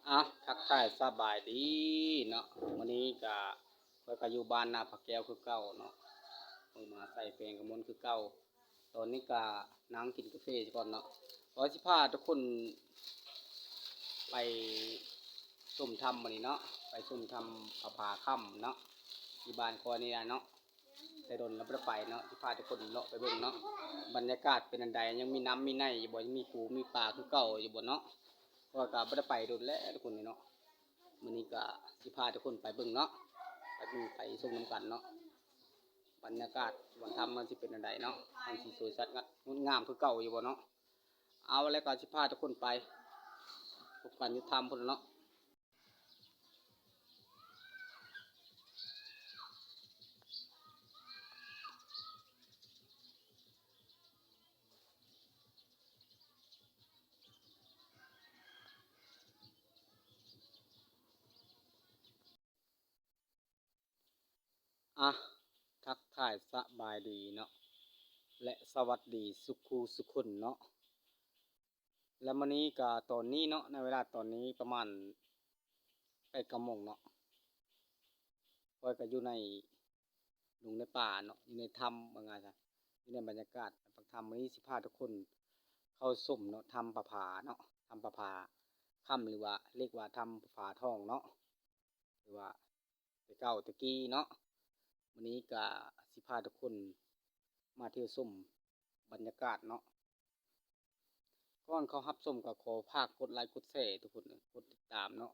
ອາ ທັກທາຍສະບາຍດີເນາະ, ມື້ນີ້ກະ ຂ້ອຍກະຢູ່ບ້ານນາຜາແກ້ວຄືເກົ່າເນາະ, ເມືອງມະຫາໄຊ ແຂວງຄຳມ່ວນຄືເກົ່າ. ຕອນນີ້ກະນັ່ງກິນກາເຟຊະກ່ອນເນາະ. ຂ້ອຍຊິພາທຸກຄົນໄປຊົມຖ້ຳມື້ນີ້ເນາະ, ໄປຊົມຖ້ຳຜາຜາຄ່ຳເນາະ, ທີ່ບ້ານຂ້ອຍນີ້ລະເນາະ. ແຕ່ດົນລະບໍ່ໄດ້ໄປເນາະ, ຊິພາທຸກຄົນເລາະໄປເບິ່ງເນາະ, ບັນຍາກາດເປັນອັນໃດ, ຍັງມີນ້ຳມີໃນຢູ່ບໍ່, ຍັງມີປູມີປາຄືເກົ່າຢູ່ບໍ່ເນາະ. ຂ້ອຍກະບໍ່ໄດ້ໄປດົນແລ້ວທຸກຄົນເນາະ. ມື້ນີ້ກະຊິພາທຸກຄົນໄປເບິ່ງເນາະ, ໄປເບິ່ງໄປຊົມນຳກັນເນາະ, ບັນຍາກາດວັນຖ້ຳມັນຊິເປັນອັນໃດເນາະ, ມັນຊິສວຍສັດງົດ ງົດງາມຄືເກົ່າຢູ່ບໍ່ເນາະ. ເອົາ ແລ້ວກະຊິພາທຸກຄົນໄປພົບກັນຢູ່ຖ້ຳພຸ້ນເນາະ. ອາ ທັກທາຍສະບາຍດີເນາະ ແລະ ສະຫວັດດີສູ່ຄູ່ສູ່ຄົນເນາະ. ແລະ ມື້ນີ້ກະຕອນນີ້ເນາະ, ໃນເວລາຕອນນີ້ປະມານແປດເກົ້າໂມງເນາະ, ຂ້ອຍກະຢູ່ໃນດົງໃນປ່າເນາະ, ຢູ່ໃນຖ້ຳ ວ່າງ່າຍຊະ, ຢູ່ໃນບັນຍາກາດປາກຖ້ຳ. ມື້ນີ້ຊິພາທຸກຄົນເຂົ້າຊົມເນາະ, ຖ້ຳຜາຜາເນາະ, ຖ້ຳຜາຜາຄ່ຳ ຫຼືວ່າເອີ້ນວ່າຖ້ຳຜາຜາທອງເນາະ, ຫຼືວ່າ ແຕ່ເກົ່າແຕ່ກີ້ເນາະ. ມື້ນີ້ກະຊິພາທຸກຄົນມາທ່ຽວຊົມບັນຍາກາດເນາະ. ກ່ອນເຂົ້າຮັບຊົມກະຂໍຝາກກົດໄລກົດແຊທຸກຄົນເດີ, ກົດຕິດຕາມເນາະ,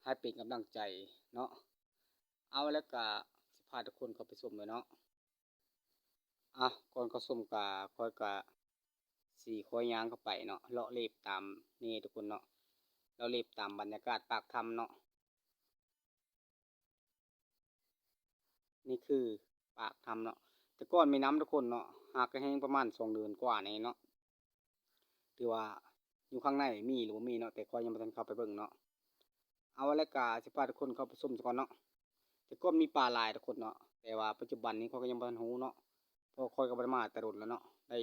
ໃຫ້ເປັນກຳລັງໃຈເນາະ. ເອົາ ແລ້ວກະຊິພາທຸກຄົນເຂົ້າໄປຊົມເລີຍເນາະ. ອາ ກ່ອນເຂົ້າຊົມກະ ຂ້ອຍກະຊິຄ່ອຍຍ່າງເຂົ້າໄປເນາະ, ເລາະເລັບຕາມນີ້ທຸກຄົນເນາະ, ເລາະເລັບຕາມບັນຍາກາດປາກຖ້ຳເນາະ. ນີ້ຄືປາກຖ້ຳເນາະ, ແຕ່ກ່ອນມີນ້ຳທຸກຄົນເນາະ, ຫາກກະແຫ້ງປະມານສອງເດືອນກວ່ານີ້ເນາະ. ຖືວ່າຢູ່ຂ້າງໃນມີຫຼືບໍ່ມີເນາະ, ແຕ່ຂ້ອຍຍັງບໍ່ທັນເຂົ້າໄປເບິ່ງເນາະ. ເອົາ ແລ້ວກະຊິພາທຸກຄົນເຂົ້າໄປຊົມຊະກ່ອນເນາະ. ແຕ່ກ່ອນມີປາຫຼາຍທຸກຄົນເນາະ, ແຕ່ວ່າປັດຈຸບັນນີ້ຂ້ອຍກະຍັງບໍ່ທັນຮູ້ເນາະ, ເພາະຂ້ອຍກະບໍ່ໄດ້ມາແຕ່ດົນແລ້ວເນາະ, ໄດ້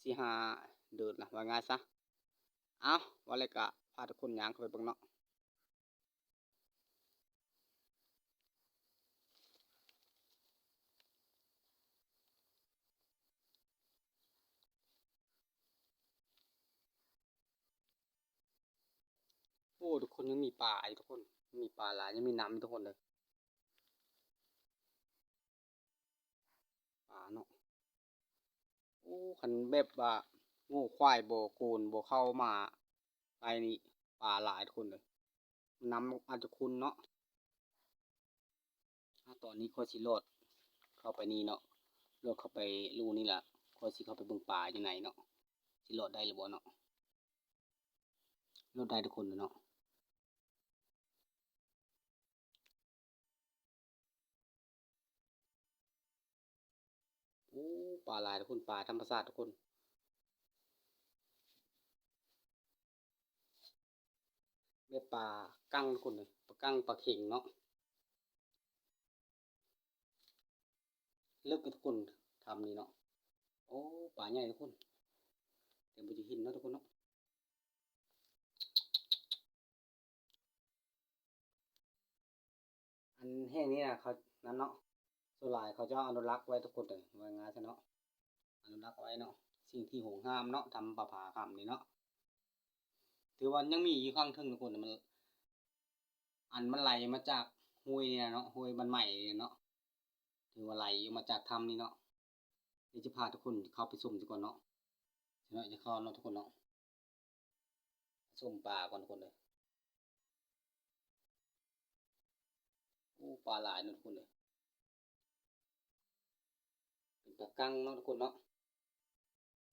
ສີ່ຫ້າເດືອນລະ ວ່າງ່າຍຊະ. ເອົາ ວ່າແລ້ວກະພາທຸກຄົນຍ່າງເຂົ້າໄປເບິ່ງເນາະ. ໂອ້ ທຸກຄົນ, ຍັງມີປາຢູ່ທຸກຄົນ, ມີປາຫຼາຍ, ຍັງມີນ້ຳຢູ່ທຸກຄົນເດີ. ປາເນາະ. ໂອ້ ຄັນແບບວ່າງົວຄວາຍບໍ່ໂກນບໍ່ເຂົ້າມາໃກ້ນີ້ ປາຫຼາຍທຸກຄົນເດີ, ນ້ຳອາດຈະຂຸ່ນເນາະ. ອາ ຕອນນີ້ຂ້ອຍຊິລອດເຂົ້າໄປນີ້ເນາະ, ລອດເຂົ້າໄປຮູນີ້ລະ, ຂ້ອຍຊິເຂົ້າໄປເບິ່ງປາຢູ່ໃນເນາະ, ຊິລອດໄດ້ຫຼືບໍ່ເນາະ. ລອດໄດ້ທຸກຄົນເນາະ. ໂອ້ ປາຫຼາຍທຸກຄົນ, ປາທຳມະຊາດທຸກຄົນ, ແບບປາກັງທຸກຄົນເລີຍ, ປາກັງ ປາເຂັງເນາະ. ເລິກທຸກຄົນ ຖ້ຳນີ້ເນາະ. ໂອ້ ປາໃຫຍ່ທຸກຄົນ, ແຕ່ບໍ່ຈະເຫັນເນາະທຸກຄົນເນາະ. ອັນແຫ່ງນີ້ນະ ເຂົານັ້ນເນາະ, ສ່ວນຫຼາຍເຂົາເຈົ້າອະນຸລັກໄວ້ທຸກຄົນເລີຍ ວ່າງ່າຍຊະເນາະ, ອະນຸລັກໄວ້ເນາະ, ສິ່ງທີ່ຫວງຫ້າມເນາະ, ຖ້ຳຜາຜາຄ່ຳນີ້ເນາະ. ຖືວ່າຍັງມີຢູ່ຂ້າງເທິງທຸກຄົນ, ມັນ ອັນມັນໄຫຼມາຈາກຫ້ວຍນີ້ນະເນາະ, ຫ້ວຍບ້ານໃໝ່ນີ້ເນາະ, ຖືວ່າໄຫຼອອກມາຈາກຖ້ຳນີ້ເນາະ. ດຽວຈະພາທຸກຄົນເຂົ້າໄປຊົມຊະກ່ອນເນາະ, ເນາະ, ຈະເຂົ້າເນາະທຸກຄົນເນາະ. ຊົມປາກ່ອນທຸກຄົນເດີ. ໂອ້ ປາຫຼາຍເນາະທຸກຄົນເດີ, ເປັນປາກັງເນາະທຸກຄົນເນາະ,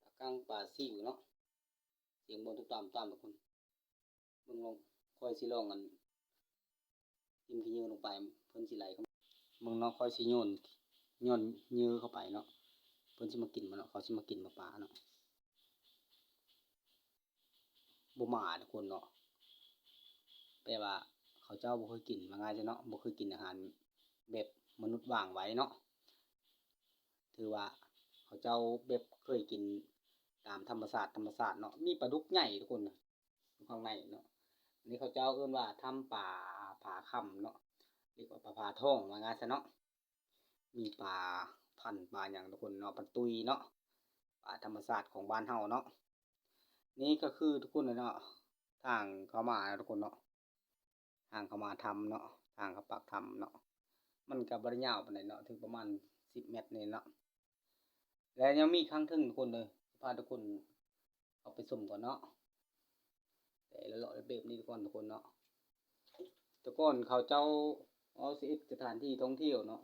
ປາກັງ ປາຊິວເນາະ. ສຽງບໍ່ຕຸບຕາມຕາມທຸກຄົນ. ເບິ່ງລອງ, ຂ້ອຍຊິລອງອັນ ຖິ້ມຂີ້ເຫຍື້ອລົງໄປ, ເພິ່ນຊິໄຫຼເຂົ້າມາ. ເບິ່ງເນາະ, ຂ້ອຍຊິໂຍນ ໂຍນເຫຍື່ອເຂົ້າໄປເນາະ, ເພິ່ນຊິມາກິນບໍ່ເນາະ, ເຂົາຊິມາກິນບໍ່ປາເນາະ. ບໍ່ມາທຸກຄົນເນາະ, ແປວ່າເຂົາເຈົ້າບໍ່ເຄີຍກິນ, ວ່າງ່າຍຊະເນາະ, ບໍ່ເຄີຍກິນອາຫານແບບມະນຸດວາງໄວ້ເນາະ. ຖືວ່າເຂົາເຈົ້າແບບເຄີຍກິນຕາມທຳມະຊາດ, ທຳມະຊາດເນາະ. ມີປາດຸກໃຫຍ່ທຸກຄົນ ຢູ່ຂ້າງໃນເນາະ, ອັນນີ້ເຂົາເຈົ້າເອີ້ນວ່າຖ້ຳປາຜາຄຳເນາະ ເອີ້ນວ່າປາຜາທອງ ວ່າງ່າຍຊະເນາະ. ມີປາພັນ ປາຫຍັງທຸກຄົນເນາະ ປາຕຸ້ຍເນາະ ປາທຳມະຊາດຂອງບ້ານເຮົາເນາະ. ນີ້ກໍຄືທຸກຄົນເນາະ ທາງເຂົ້າມາເນາະທຸກຄົນເນາະ ທາງເຂົ້າມາຖ້ຳເນາະ ທາງເຂົ້າປາກຖ້ຳເນາະ ມັນກໍບໍ່ໄດ້ຍາວປານໃດເນາະ ຖືກປະມານສິບແມັດນີ້ເນາະ. ແລະຍັງມີຂ້າງເທິງທຸກຄົນເດີ ຊິພາທຸກຄົນເຂົ້າໄປຊົມກ່ອນເນາະ ແຕ່ລະເລາະແບບນີ້ກ່ອນທຸກຄົນເນາະ. ແຕ່ກ່ອນເຂົາເຈົ້າເວົ້າຊິເຮັດສະຖານທີ່ທ່ອງທ່ຽວເນາະ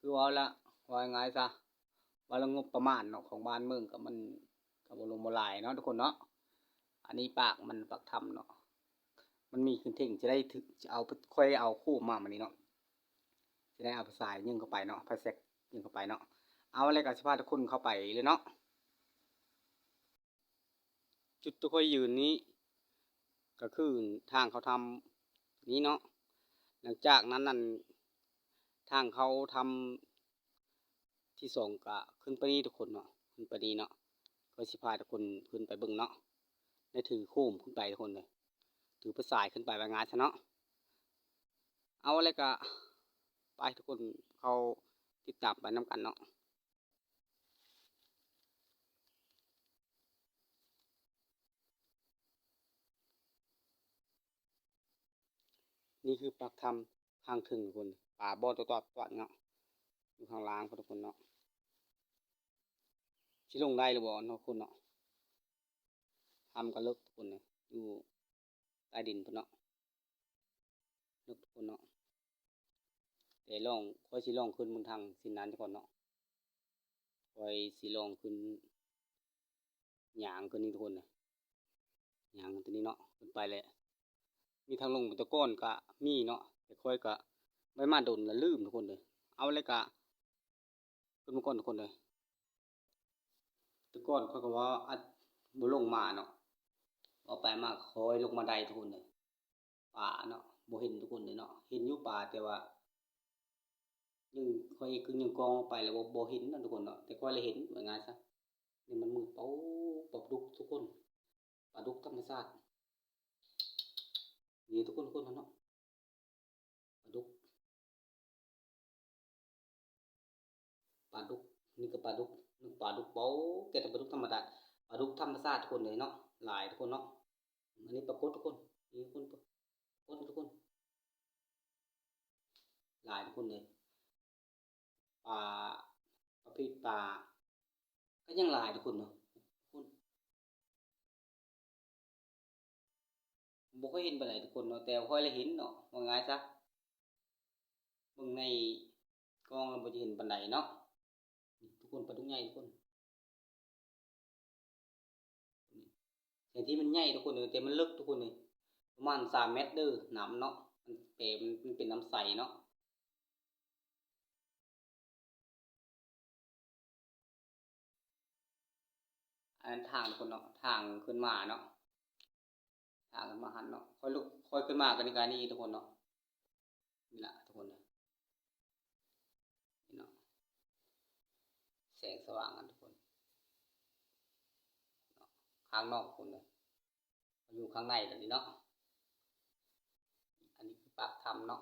ຄືເວົ້າລະ ເວົ້າງ່າຍໆຊະ ວ່າລະງົບປະມານເນາະ ຂອງບ້ານເມືອງກໍມັນກໍບໍ່ຫຼວງບໍ່ຫຼາຍເນາະທຸກຄົນເນາະ. ອັນນີ້ປາກມັນ ປາກຖ້ຳເນາະ ມັນມີຂຶ້ນເທິງ ຊິໄດ້ຖື ຊິເອົາ ຂ້ອຍເອົາໂຄມມາມື້ນີ້ເນາະ ຊິໄດ້ເອົາໄຟສາຍຍິງເຂົ້າໄປເນາະ ໄຟແຊັກຍິງເຂົ້າໄປເນາະ. ເອົາ ແລ້ວກໍຊິພາທຸກຄົນເຂົ້າໄປເລີຍເນາະ. ຈຸດທີ່ຂ້ອຍຢືນນີ້ກໍຄືທາງເຂົ້າຖ້ຳນີ້ເນາະ. ຫຼັງຈາກນັ້ນນັ້ນ ທາງເຂົ້າຖ້ຳທີສອງກໍຂຶ້ນໄປນີ້ທຸກຄົນເນາະ ຂຶ້ນໄປນີ້ເນາະ. ຂ້ອຍຊິພາທຸກຄົນຂຶ້ນໄປເບິ່ງເນາະ ໄດ້ຖືໂຄມຂຶ້ນໄປທຸກຄົນເດີ ຖືໄຟສາຍຂຶ້ນໄປ ວ່າງ່າຍຊະເນາະ. ເອົາ ແລ້ວກໍໄປທຸກຄົນ ເຂົ້າຕິດຕາມໄປນຳກັນເນາະ. ນີ້ຄືປາກຖ້ຳຂ້າງເທິງທຸກຄົນ ປາບໍ່ຕອດຕອດເນາະ ຢູ່ຂ້າງລ່າງພຸ້ນທຸກຄົນເນາະ. ຊິລົງໄດ້ຫຼືບໍ່ເນາະທຸກຄົນເນາະ. ຖ້ຳກໍເລິກທຸກຄົນເນາະ ຢູ່ໃຕ້ດິນພຸ້ນເນາະ ເລິກທຸກຄົນເນາະ. ແຕ່ລອງ ຂ້ອຍຊິລອງຂຶ້ນເບິ່ງທາງເສັ້ນນັ້ນກ່ອນເນາະ. ຂ້ອຍຊິລອງຂຶ້ນ ຍ່າງຂຶ້ນນີ້ທຸກຄົນເນາະ ຍ່າງຂຶ້ນຕົວນີ້ເນາະ ຂຶ້ນໄປແຫຼະ. ມີທາງລົງ ແຕ່ກ່ອນກະມີເນາະ ແຕ່ຂ້ອຍກະບໍ່ໄດ້ມາດົນລະລືມທຸກຄົນເດີ. ເອົາ ແລ້ວກະຂຶ້ນມາກ່ອນທຸກຄົນເດີ. ແຕ່ກ່ອນຂ້ອຍກໍວ່າອາດບໍ່ລົງມາເນາະ ເວົ້າໄປມາຄ່ອຍລົງມາໄດ້ທຸກຄົນເດີ. ປາເນາະ ບໍ່ເຫັນທຸກຄົນເດີເນາະ ເຫັນຢູ່ປາ ແຕ່ວ່າຍັງ ຂ້ອຍກໍຍັງກ້ອງໄປແລ້ວບໍ່ ບໍ່ເຫັນເນາະທຸກຄົນເນາະ. ແຕ່ຂ້ອຍລະເຫັນ ວ່າງ່າຍຊະ. ນີ້ມັນມືດ ປາ ປາດຸກທຸກຄົນ ປາດຸກທຳມະຊາດ. ນີ້ທຸກຄົນ ທຸກຄົນເນາະ ປາດຸກ ປາດຸກ ນີ້ກໍປາດຸກ ປາດຸກ ເວົ້າແຕ່ປາດຸກທຳມະດາ ປາດຸກທຳມະຊາດທຸກຄົນເລີຍເນາະ ຫຼາຍທຸກຄົນເນາະ. ອັນນີ້ປາກົດທຸກຄົນ ນີ້ທຸກຄົນ ປາກົດທຸກຄົນ ຫຼາຍທຸກຄົນເລີຍ. ປາ ປາເພດປາກໍຍັງຫຼາຍທຸກຄົນເນາະ ທຸກຄົນ. ບໍ່ຄ່ອຍເຫັນປານໃດທຸກຄົນເນາະ ແຕ່ຂ້ອຍລະເຫັນເນາະ ວ່າງ່າຍຊະ. ເບິ່ງໃນກ້ອງລະບໍ່ຈະເຫັນປານໃດເນາະ ທຸກຄົນ. ປາດຸກໃຫຍ່ທຸກຄົນ ແທນທີ່ມັນໃຫຍ່ທຸກຄົນເອີຍ ແຕ່ມັນເລິກທຸກຄົນເອີຍ ປະມານສາມແມັດເດີ ນ້ຳເນາະ ມັນແປ ມັນ ມັນເປັນນ້ຳໃສເນາະ. ອັນນັ້ນທາງທຸກຄົນເນາະ ທາງຂຶ້ນມາເນາະ ທາງຂຶ້ນມາຫັ້ນເນາະ. ຂ້ອຍລຸກ ຂ້ອຍຂຶ້ນມາກໍນີ້ ກໍນີ້ທຸກຄົນເນາະ. ນີ້ລະທຸກຄົນເດີ ນີ້ເນາະ ແສງສະຫວ່າງກັນທຸກຄົນເນາະ ຂ້າງນອກທຸກຄົນເດີ ຢູ່ຂ້າງໃນແລ້ວນີ້ເນາະ. ອັນນີ້ຄືປາກຖ້ຳເນາະ.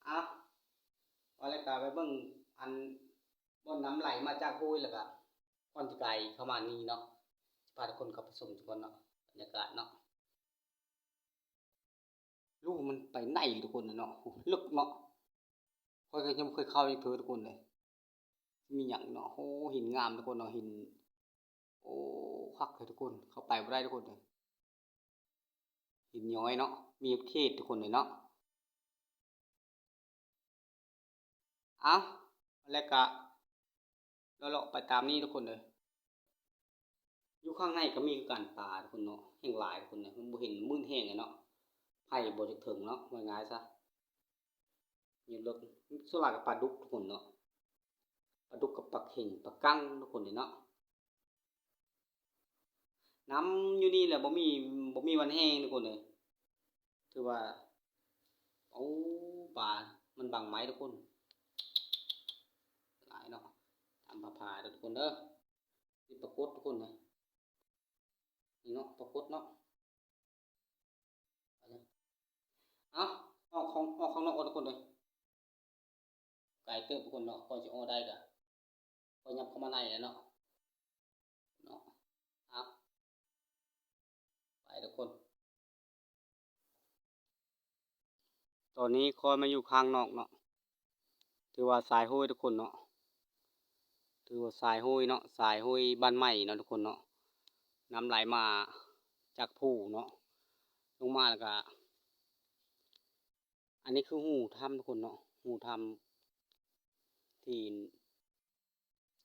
ເອົາ ວ່າແລ້ວກໍໄປເບິ່ງອັນບ່ອນນ້ຳໄຫຼມາຈາກຫ້ວຍ ແລ້ວກໍບ່ອນທີ່ໄກເຂົ້າມານີ້ເນາະ ຊິພາທຸກຄົນເຂົ້າໄປຊົມທຸກຄົນເນາະ ບັນຍາກາດເນາະ. ຮູມັນໄປໃນທຸກຄົນເນາະ ເລິກເນາະ. ຂ້ອຍກໍຍັງບໍ່ເຄີຍເຂົ້າຈັກເທື່ອທຸກຄົນເລີຍ. ມີຫຍັງເນາະ ໂອ້ ຫີນງາມທຸກຄົນເນາະ ຫີນ ໂອ້ ຄັກເລີຍທຸກຄົນ ເຂົ້າໄປບໍ່ໄດ້ທຸກຄົນເລີຍ. ຫີນຍ້ອຍເນາະ ມີເຂດທຸກຄົນເລີຍເນາະ. ເອົາ ແລ້ວກະເລາະໆໄປຕາມນີ້ທຸກຄົນເດີ. ຢູ່ຂ້າງໃນກໍມີຄືກັນປາທຸກຄົນເນາະ ແຮ່ງຫຼາຍທຸກຄົນເດີ ມັນບໍ່ເຫັນ ມືດແຮງເລີຍເນາະ ໄຟບໍ່ຈັກເຖິງເນາະ ວ່າງ່າຍຊະ. ຢູ່ເລິກ ສ່ວນຫຼາຍກໍປາດຸກທຸກຄົນເນາະ ປາດຸກກັບປາເຂັງ ປາກັງທຸກຄົນເດ້ເນາະ. ນ້ຳຢູ່ນີ້ແຫຼະ ບໍ່ມີ ບໍ່ມີວັນແຫ້ງທຸກຄົນເອີຍ. ຖືວ່າ ໂອ້ ປາ ມັນບັງໄມ້ທຸກຄົນ ຫຼາຍເນາະ ຕາມຜາໆເດີທຸກຄົນເດີ. ນີ້ປາກົດທຸກຄົນເດີ ນີ້ເນາະ ປາກົດເນາະ. ໄປແລ້ວ ອອກຂ້າງນອກກ່ອນທຸກຄົນເດີ. ໄກເຕີບທຸກຄົນເນາະ ກວ່າຊິອອກໄດ້ກະ ກໍຍັບເຂົ້າມາໃນແລ້ວເນາະ ເນາະ. ເອົາ ໄປທຸກຄົນ ຕອນນີ້ຂ້ອຍມາຢູ່ຂ້າງນອກເນາະ ຖືວ່າສາຍໂຫ້ຍທຸກຄົນເນາະ ຖືວ່າສາຍໂຫ້ຍເນາະ ສາຍໂຫ້ຍບ້ານໃໝ່ເນາະທຸກຄົນເນາະ. ນ້ຳໄຫຼມາຈາກພູເນາະ ລົງມາແລ້ວກະ ອັນນີ້ຄືຮູຖ້ຳທຸກຄົນເນາະ ຮູຖ້ຳທີ່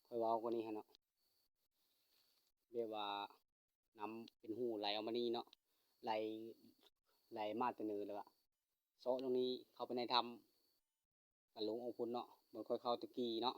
ຂ້ອຍເວົ້າກ່ອນນີ້ຫັ້ນເນາະ ແບບວ່ານ້ຳເປັນຮູໄຫຼອອກມານີ້ເນາະ ໄຫຼ ໄຫຼມາແຕ່ເໜືອແລ້ວກະເຊາະລົງນີ້ເຂົ້າໄປໃນຖ້ຳ ກະລົງອອກພຸ້ນເນາະ ບ່ອນຂ້ອຍເຂົ້າແຕ່ກີ້ເນາະ.